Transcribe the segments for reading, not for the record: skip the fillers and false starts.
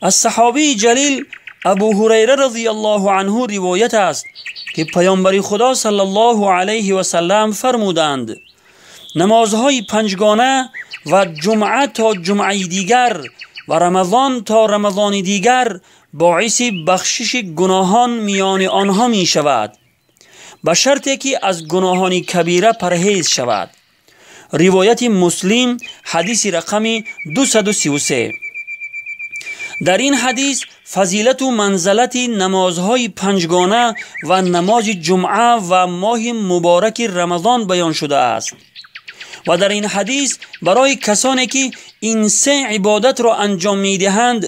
Аз саҳобии ҷалил Абу Ҳурайра разияллоҳу анҳу ривоят аст, ки паёмбари Худо саллаллоҳу алайҳи васаллам фармуданд: намозҳои панҷгона ва ҷумъа то ҷумъаи дигар ва рамазон то рамазони дигар боиси бахшиши гуноҳон миёни онҳо мешавад, ба шарте ки аз гуноҳони кабира парҳез шавад. Ривояти Муслим, ҳадиси рақами 233. Дар ин ҳадис фазилату манзалати намозҳои панҷгона ва намози ҷумъа ва моҳи мубораки рамазон баён шудааст. Ва дар ин ҳадис барои касоне ки ин се ибодатро анҷом медиҳанд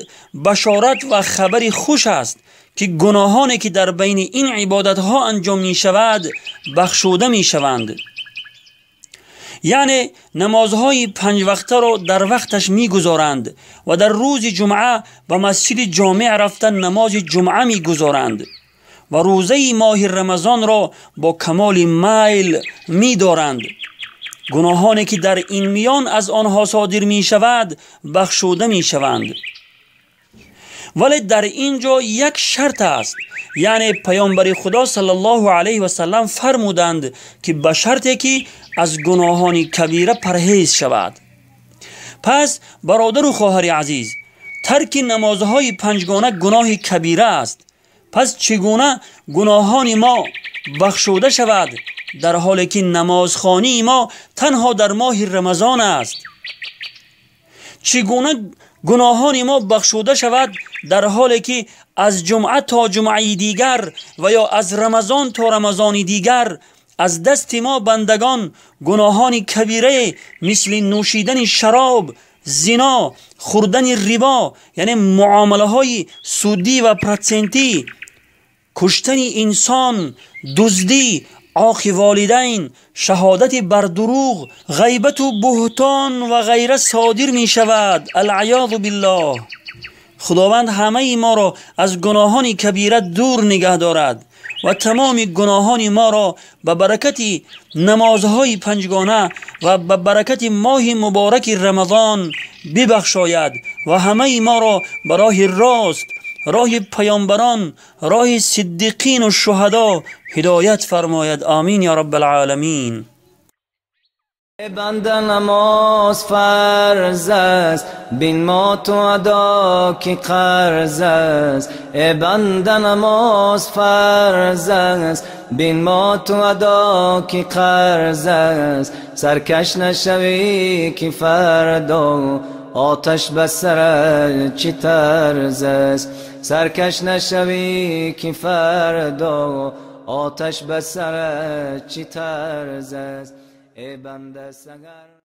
башорат ва хабари хуш аст, ки гуноҳоне ки дар байни ин ибодатҳо анҷом мешавад бахшуда мешаванд. Яъне намозҳои панҷвақтаро дар вақташ мегузоранд ва дар рӯзи ҷумъа ба масҷиди ҷомеъ рафта намози ҷумъа мегузоранд ва рӯзаи моҳи рамазонро бо камоли майл медоранд. Гуноҳоне ки дар ин миён аз онҳо содир мешавад бахшуда мешаванд. Вале дар ин ҷо як шарт аст, яъне паёмбари Худо саллаллоҳу алайҳи васаллам фармуданд, ки ба шарте ки аз гуноҳони кабира парҳез шавад. Пас бародару хоҳари азиз, тарки намозҳои панҷгона гуноҳи кабира аст. Пас чӣ гуна гуноҳони мо бахшуда шавад, дар ҳоле ки намозхонии мо танҳо дар моҳи рамазон аст? Чӣ гуна гуноҳони мо бахшуда шавад, дар ҳоле ки аз ҷумъа то ҷумъаи дигар ва ё аз рамазон то рамазони дигар аз дасти мо бандагон гуноҳони кабирае мисли нӯшидани шароб, зино, хӯрдани рибо, яъне муомилаҳои судӣ ва протсентӣ, куштани инсон, дуздӣ, оқи волидайн, шаҳодати бар дурӯғ, ғайбату буҳтон ва ғайра содир мешавад. Алъаёзу биллоҳ. Худованд ҳамаи моро аз гуноҳони кабира дур нигаҳ дорад ва тамоми гуноҳони моро ба баракати намозҳои панҷгона ва ба баракати моҳи мубораки рамазон бибахшояд ва ҳамаи моро ба роҳи рост, роҳи паёмбарон, роҳи сиддиқину шуҳадо ҳидоят фармояд. Амин я раббалъоламин. Банда, намоз фарз аст, бин мо ту адо ки қарз аст. Э банда, намоз фарз аст, бин мо ту адо ки қарз аст. Саркаш нашавӣ, ки фардо оташ ба сарат чӣ тарз аст. Саркаш нашавӣ, ки фардо оташ ба сарат чӣ тарз аст. Э банда, сагар.